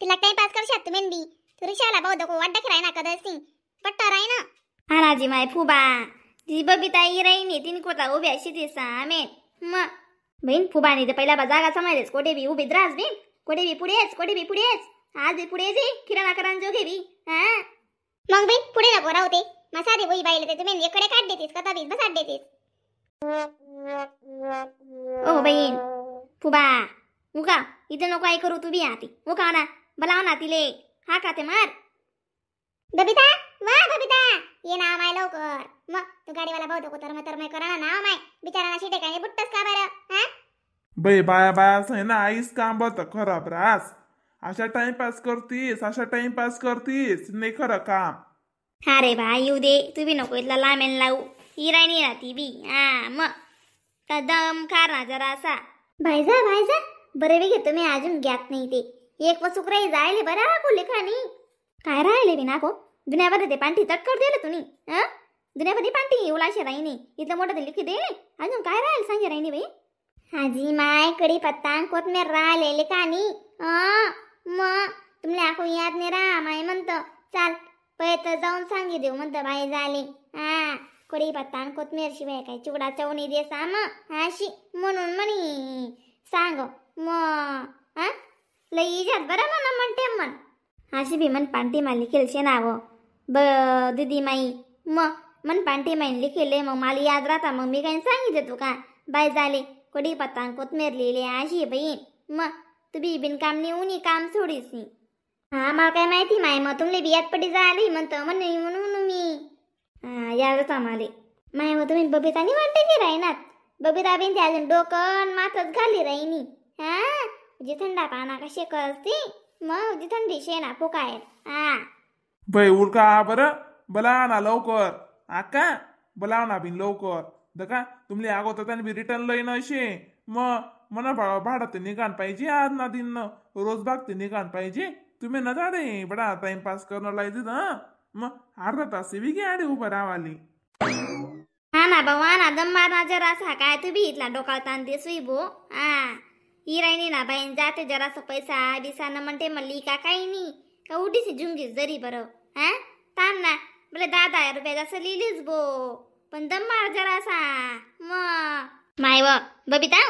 तिला टाइमपास करशात तुम्ही बी. तू रिक्षाला भाऊ दको वाड्डा खराय ना कदसी पट्टा राय ना. हा राजी माय फुबा ती बबिता राईनी तीन कोता उभ्या शेती सामेन. मग बहीण फुबानी तर पहिला बा जागा समजलेस कोठे बी उभी रास बिन कोठे बी पुढेच कोठे बी पुढेच आज बी पुढे जे किराणा करान जो घेवी. हा मग बी पुढे नको राहू ते मसाले वही बाईले ते तुम्ही एकडे काढ देतीस कथा बी बसाट देतीस. ओ बहीण फुबा उका इथे नको आई करू तू बी आती उका ना बलाव ना तिले हा का ते मार. बबिता वा बबिता ये ना माय लवकर. मग तू गाडीवाला भाऊ नको तर मग तर करा ना माय बिचारा शिटे काय बुट्टस का बरं. हा बाई बाया बाया असं ना आईस काम बत खराब रास अशा टाइमपास करतीस अशा टाइमपास करतीस नाही खरं काम. हा रे बा येऊ दे तू बी नको इथला लामेन लावू हिराणी ना ती बी. हा मग तर दम खार ना जरा असा. भाईजा भाईजा बरे बी घेतो मी अजून घ्यात नाही ते एक वसुक राही जायले बरं कोले खाणी काय राहिले बी नाको दुनियाभर ते पांठी तटकर दिलं तुम्ही. हा दुनियाभर पांठी उलाशे राहिनी इथलं मोठं ते लिखी दे अजून काय राहील सांगे राहिनी बाई. हाजी माय कडी पत्ता कोथमीर राहिलेले कानी. मग तुमले आखो याद नाही राहा माय म्हणतं चाल पैत जाऊन सांगी देऊ म्हणतं बाई झाले. हा कडी पत्ता कोथमीर शिवाय काय चिवडा चवणी दे साम अशी म्हणून म्हणी सांग मग. हा लई इजात बरं म्हणा म्हणते मन अशी बी मन पांठी मा लिखेल शे नाव ब दिदी माई मग मन पांठी माईन लिखेले मग मला याद राहता मग मी काही सांगितलं तू का बाय झाले कडी पत्ता कोथमीर लिहिले अशी बहीण. मग तू बी बिनकाम उनी काम सोडीस नी. हा मला काय माहिती माय मग तुमले बी याद पडी झाली म्हणतं म्हणून म्हणून मी. हा याद होता मला माय मग तुम्ही बबिता नाही वाटते की राहिनात बबिता बिन ते अजून डोकं माथच घाली राहिनी. हा जी थंडा पाना कशी करते मग जी थंडी शेना फुकाय. हा बाई उरका बरं बोला ना लवकर आका बोलाव ना बिन लवकर दका तुमले अगोदर त्याने बी रिटर्न लई नशे मग मना भाडं ते निघान पाहिजे आज ना दिन रोज बागते निघान पाहिजे तुम्ही न जाडे बडा टाइमपास करणं लायचे ना मग अर्धा तास बी गाडी उभं राहावाली. हा ना भाऊ हा ना दम मार जरासा काय तू बी इथला डोकाळ ताण देसुई भो. हा ही राहिनी ना बाईन जाते जरासा पैसा बिसा न म्हणते म्हणली का काही नाही का उडीसी झुंगीस जरी बरं. हा थांब ना बले 10-10 रुपये जसं लिहिलीच बो पण दम मार जरासा. मग माय व बबिता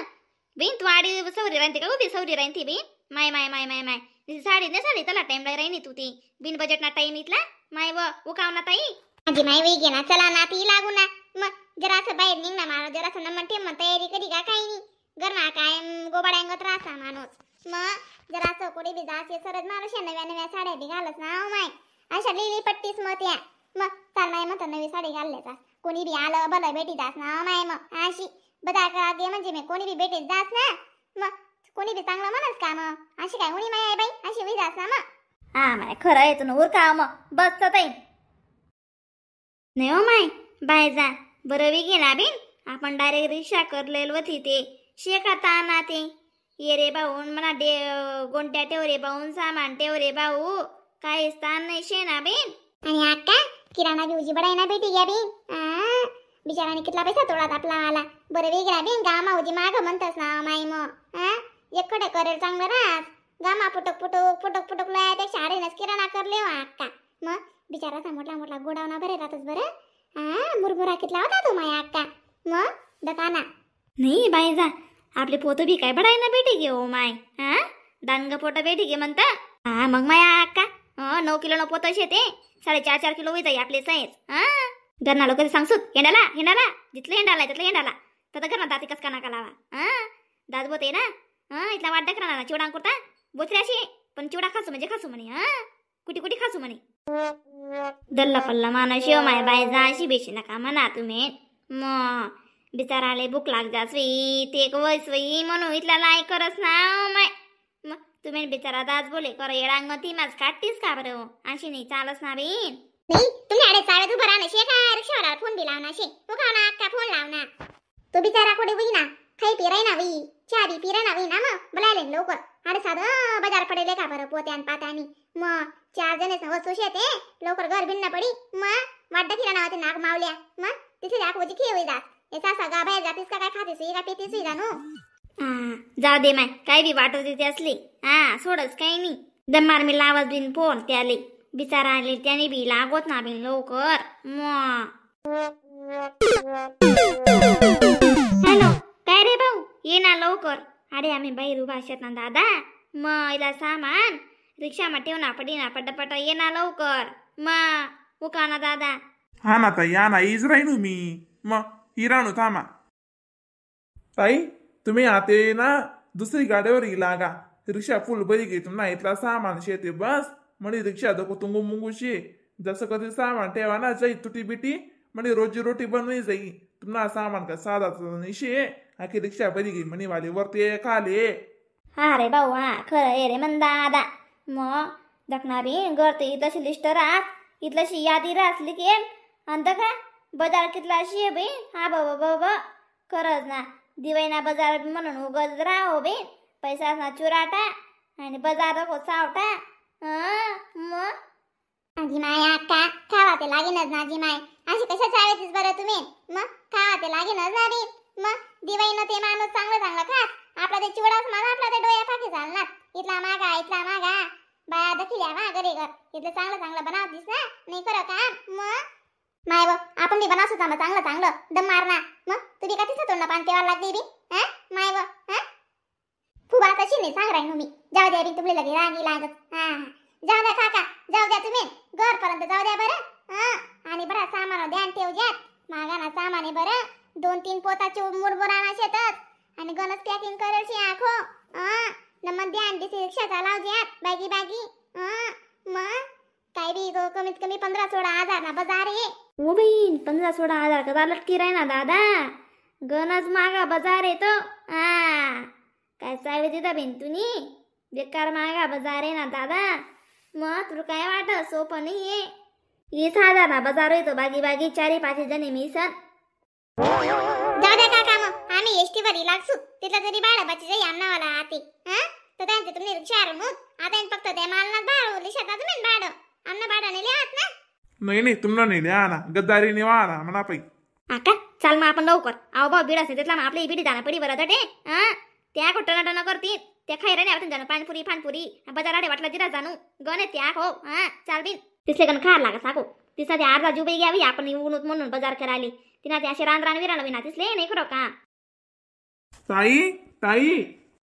बहीण तू आडी सवरी राहते का उभी सवरी राहते बहीण माय माय माय माय माय साडी नाही साडी त्याला टाइम राहिनी तू ती बिन बजेट ना टाइम इथला माय व उकाव ना ताई. माझी माय वेग ना चला ना ती लागू ना मग जरासं बाहेर निघ ना मारो जरासं नंबर ठेव मग तयारी करी का काही नाही गरमा काय गोबाड्यांगत राहता माणूस मग जरासं कोणी बी जासे सरज माणूस नव्या नव्या साड्या बी घालस ना माय अशा लिहिली पट्टीस मग त्या मग चाल माय म्हणतो नवी साडी घालल्याचा कोणी बी आलं भलं भेटी जास ना माय मग अशी बदा करा गे म्हणजे मी कोणी बी भेटीत जास ना मग कोणी बी चांगलं म्हणस का मग अशी काय उणी माय आहे बाई अशी होई जास ना मग. हा माय खरं आहे तू उरका मग बस ताई नाही हो my bye जा बरं बी गेला बिन आपण डायरेक्ट रिक्षा करलेल होती ते शेकाता ना ते ये रे भाऊन म्हणा डे गोंट्या ठेव रे भाऊन सामान ठेव रे भाऊ काही स्थान नाही शेना बिन. आणि आका किराणा बी उजी बडाय ना बेटी घ्या बिन बिचाराने कितला पैसा तोडा आपला आला बरं वेगळा बिन गामा उजी माग म्हणतस ना माई मग. हा एककडे करेल चांगलं रास गामा पुटक पुटक पुटक पुटक लयापेक्षा आडेनच किराणा करले हो आक्का मग बिचाराचा मोठा मोठा गोडावना बरे राहतच बरं. हा मुरमुरा कितला होता तो माय आक्का मग दकाना नाही बाई जा आपले पोतं बी काय बडाय ना बेटी घे ओ my. हा दानग पोटं बेटी घे म्हणता. हा मग माया आक्का 9 किलो न पोतं शेते 4.5-4 किलो होई जाई आपले साईज. हा घरना लोक सांगसूत हेंडाला हेंडाला जिथलं हेंडाला तिथलं हेंडाला तर घरना दाती कस का नाका लावा. हा दात बोते ना. हा इथला वाड्डा करा ना चिवडा कुर्ता बोचरे अशी पण चिवडा खासू म्हणजे खासू म्हणे. हा कुटी कुटी खासू म्हणे दल्ला पल्ला माना शिव my bye जा अशी बेशी नका म्हणा तुम्ही मग बिचाराले भूक लाग जासवी ते एक वयसवी म्हणून इथला नाही करस ना माय मग तुम्ही बिचारा दास बोले कर येडांग ती माझ काढतीस का बरं अशी नाही चालस ना बहीण. नाही तुम्ही आडे चाळत उभं राहणं शे काय रिक्षावाला फोन बी लावना शे उगाव ना अक्का फोन लावना तो बिचारा कोडे होई ना खाई पी राही ना होई चहा बी पी ना होई ना मग बोलायले लवकर आडे साधं बाजार पडेले का बरं पोत्यान पातानी मग 4 जण वस्तू शेते लवकर घर भिन्न पडी मग वाड्डा किराणा होते नाक मावल्या मग तिथे दाखवची खेळ होई जास एसा सगळा बाहेर जातीस का काय खातीस का पितीस जाणू. जाऊ दे माय, काय बी वाटत तिथे असली हा सोडच काही नाही. दमार मी लावत बिन फोन त्याले बिचारा आले त्याने बी लागवत ना बिन लवकर. हॅलो काय रे भाऊ ये ना लवकर. अरे आम्ही बाहेर उभा शेत ना दादा, मग इला सामान रिक्षा मा ठेव ना पडी ना पटापट ये ना लवकर. मग उका ना दादा. हा ना ताई या ना is राहीन मी मग हिराणू थांबा. ताई तुम्ही आते ना दुसरी गाडीवर लागा, रिक्षा फुल बरी घे तुम्हाला इथला सामान शेते बस म्हणे रिक्षा दको तुंगू मुंगू शे जसं कधी सामान ठेवा ना जाई तुटी बिटी म्हणे रोजी रोटी बनवी जाई तुम्हाला सामान का साधा शे आखी रिक्षा बरी घे म्हणे वाली वरती खाले. हा रे भाऊ हा खरं आहे रे मन दादा. मग दखना बी गरते इथलशी लिस्ट रास इथलशी यादी रासली की अंत का बाजार कितला अशी आहे बी. हा बाबा बाबा खरंच ना दिवाळीना बाजार म्हणून उगज राहो बी पैसा ना चुराटा आणि बाजार हो सावटा. मग आजी माय अक्का खावा ते लागेनच ना आजी माय, अशी कशा चावायचीच बरं तुम्ही. मग खावा ते लागेनच ना बी. मग दिवाळीनं ते माणूस चांगलं चांगलं खात आपला ते चिवडाच माझा आपला ते डोळ्या फाकी चालणार इथला मागा इथला मागा बाया दखिल्या मा घरी घर इथलं चांगलं चांगलं बनवतीस ना नाही खरं का. मग माय बो आपण बी बनवतो चांगलं चांगलं चांगलं दम मार ना. मग तुझी का तिसं तोंड पान तेव्हा लागली बी. हा माय बो हा फुबा तशी नाही सांग राहीन मी जाऊ द्या बी तुमले लगे रांगी लागत. हा जाऊ द्या काका जाऊ द्या तुम्ही घरपर्यंत जाऊ द्या बरं. हा आणि बरं सामान द्या ठेव द्यात मागा ना सामान आहे बरं 2-3 पोताची मुरमुराना शेतात आणि गणस पॅकिंग करेल शी आखो. हा नमन ध्यान दिसी रिक्षा चालाव द्यात बागी बागी. हा मग काय बी तो कमीत कमी 15-16 हजार ना बाजार आहे. ओ बहीण 15-16 हजार का लटकी राही ना दादा गणज मागा बाजार आहे तो. हा काय चावे तिथं बहीण तुनी बेकार मागा बाजार आहे ना दादा. मग तुला काय वाटत सोपं नाही आहे. 20 हजार ना बाजार येतो बागी बागी 4-5 जणी मी सण. जाऊ द्या काका मग आम्ही एसटी वर लागसू तिथला तरी भाडं बची जाई आमनावाला आते. हा तर त्यांचे तुम्ही रिक्षा आणून आता फक्त त्या मालनात भाडं शेतात तुम्ही भाडं आमना भाडं नेले आहात ना. नाही नाही तुम्हाला नाही लिहा ना गद्दारी निवा ना म्हणा पाई. आका चाल मग आपण लवकर आव भाऊ बीड असेल तिथला मग आपली बिडी जाणार पडी बरं ते. हा त्या कुठं टन करतील त्या खायला नाही आपण जाणं पानपुरी फानपुरी बाजाराडे वाटला जिरा जाणू गण त्या हो. हा चाल बिन तिसले गण खार लागा साको तिसा ते अर्धा जुबे घ्यावी आपण येऊन म्हणून बाजार करायला तिना ते असे रान रान विराण विना तिसले नाही खरं का. ताई ताई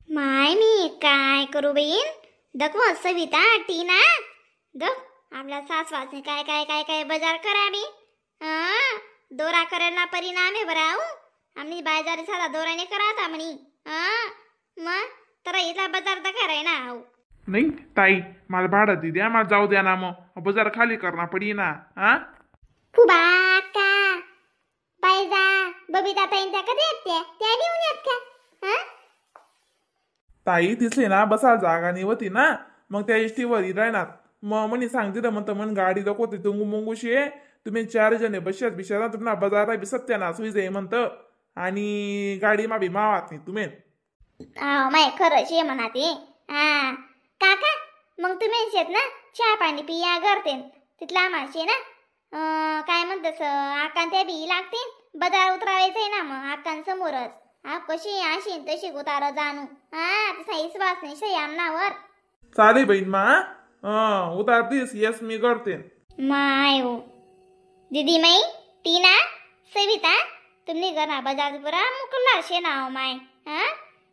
माय मी काय करू बहीण दखव सविता टीना दख आपल्या सासवासने काय काय काय काय बाजार करावी. हा दोरा करायला परिणाम आहे बरं आहो आम्ही बाजार साधा दोराने कराता म्हणी. हा मग तर इथला बाजार तर कराय ना आहो. नाही ताई मला भाडं दे द्या मला जाऊ द्या ना मग बाजार खाली करणार पडी ना. हा फुबा का बायजा बबिता ताईन त्या कधी येत त्या त्या घेऊन येत का. हा ताई दिसले ना बसा जागा नाही होती ना मग त्या एसटी वर राहणार मग म्हणे सांगते ना म्हणतं म्हण गाडी दाखवते तुंगू मुंगूशी आहे तुम्ही 4 जण बशात बिशारा तुम्हाला बाजारा बी सत्यानाश होई जाई म्हणतं आणि गाडी मा बी मावात नाही तुम्ही. माय खरं शे म्हणा ते. हा काका मग तुम्ही शेत ना चहा पाणी पिया करते तिथला आम्हाला ना काय म्हणतस आकान त्या बी लागते बाजार उतरावायचंय ना मग आकान समोरच. हा कशी अशी तशी उतार जाणू. हा तसा विश्वास नाही शे आमनावर. चालेल बहीण मा उतारतीस यस मी करते. माय हो दीदी माई टीना सविता तुम्ही घरा बाजार पुरा मुकला शे ना हो माय. हा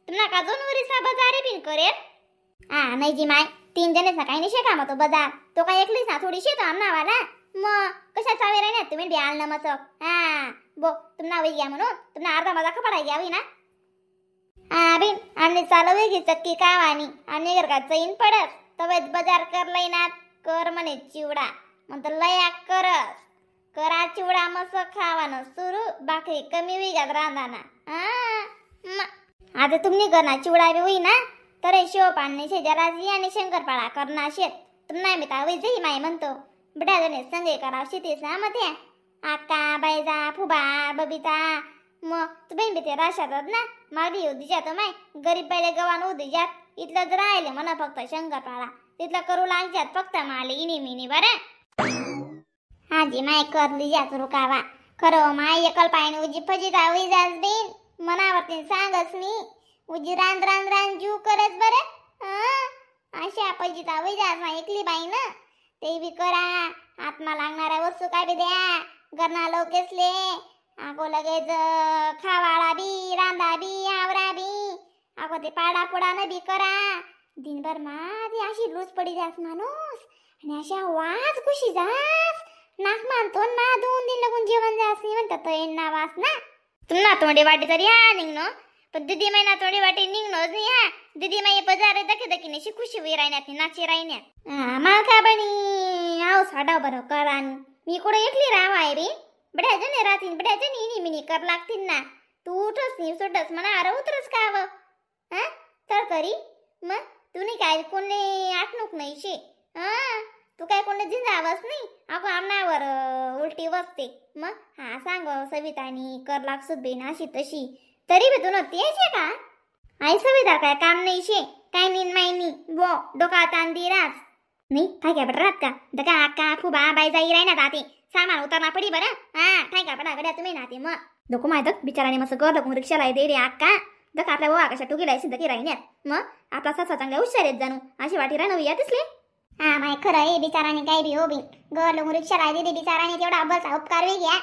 तुम्हाला का दोन वरीसा बाजार बिन करेल. हा नाही जी माय 3 जणच ना काही नाही शेका मग तो बाजार तो काय एकलीच ना थोडी शेतो आमनावाला मग कशा चावे रे ना तुम्ही बी आल ना मसक. हा बो तुम्हाला वही घ्या म्हणून तुम्हाला अर्धा माझा कपडा घ्यावी ना. हा बिन आम्ही चालवे घे चक्की कावानी आम्ही घर का चैन पडत तवेच बाजार करलंय ना कर म्हणे चिवडा म्हणतो लया करस करा चिवडा मस खावानं सुरू बाकी कमी विघात रांधाना. हा आता तुम्ही करणार चिवडा बी होई ना तर शेव पाणी शेजाराजी आणि शंकरपाळा करणार शेत तुम्हाला मी तावी जाई माय म्हणतो बड्या जणे संगे कराव शेतीस ना मग त्या आका बायजा फुबा बबिता मग तुम्ही बी ते राशातात ना मागली उदी जातो माय गरीब पहिले गव्हाण उदी जात इथलंच राहिले म्हणा फक्त शंकरपाळा तिथलं करू लागजात फक्त माले इनी मिनी बरं. हाजी माय करली जात रुकावा खरं माय एकल पायन उजी फजी जावी जास बिन मनावरती सांगस मी उजी रान रान रान जीव करत बरं. अशा पैजीचा वैजास एकली बाई ना ते बी करा. आत्मा लागणाऱ्या वस्तू काय बी द्या घरना लोकेसले. आगो लगेच खावाळा बी रांदा बी आवरा बी आगो ते पाडा पुडा न बी करा. दिनभर माझी अशी लूज पडी जास माणूस आणि अशा वाज खुशी जास नाक मानतो मा दोन दिन लागून जेवण जास नाही म्हणतात ना वास ना. तुम तोंडे वाटे तरी हा निघनो पण दिदी माई ना तोंडे वाटे निघनोच नाही हा. दिदी माई बजार दखे दखी खुशी होई राहण्यात नाची राहण्यात. माल का बणी आव साडा बरं करान मी कुठे एकली राव आहे रे. बड्या जणी राहतील बड्या जणी इनी मिनी कर लागतील ना. तू उठस नाही सुटस म्हणा अरे उतरस का व हा तर तरी मग तू नाही काय कोणी आठणूक नाही शे. हा तू काय कोणी झिंजावंच नाही अगो आमनावर उलटी बसते मग. हा सांग सवितानी कर लागसुत बेन अशी तशी तरी बी तू नव्हती यायचे का. आई सविता काय काम नाही शे काय नीन मायनी बो डोका तांदी रास नाही काय काय बरं राहत का दका अक्का फुबा बाई जाई राही ना ताते सामान उतरना पडी बरं. हा काय का बडा गड्या तुम्ही नाते मग नको माहित बिचाराने मस्त कर लोक रिक्षाला दे रे अक्का. दका आपल्या भावा कशा टुकीला सिद्ध राहिण्यात मग आपला सासवा चांगल्या हुशार आहेत जाणू अशी वाटी राहणं या दिसले. हा माय खरं आहे बिचाराने काय बी हो बी घर लोक रिक्षा राहिली ते बिचाराने तेवढा अब्बलचा उपकार वे घ्या.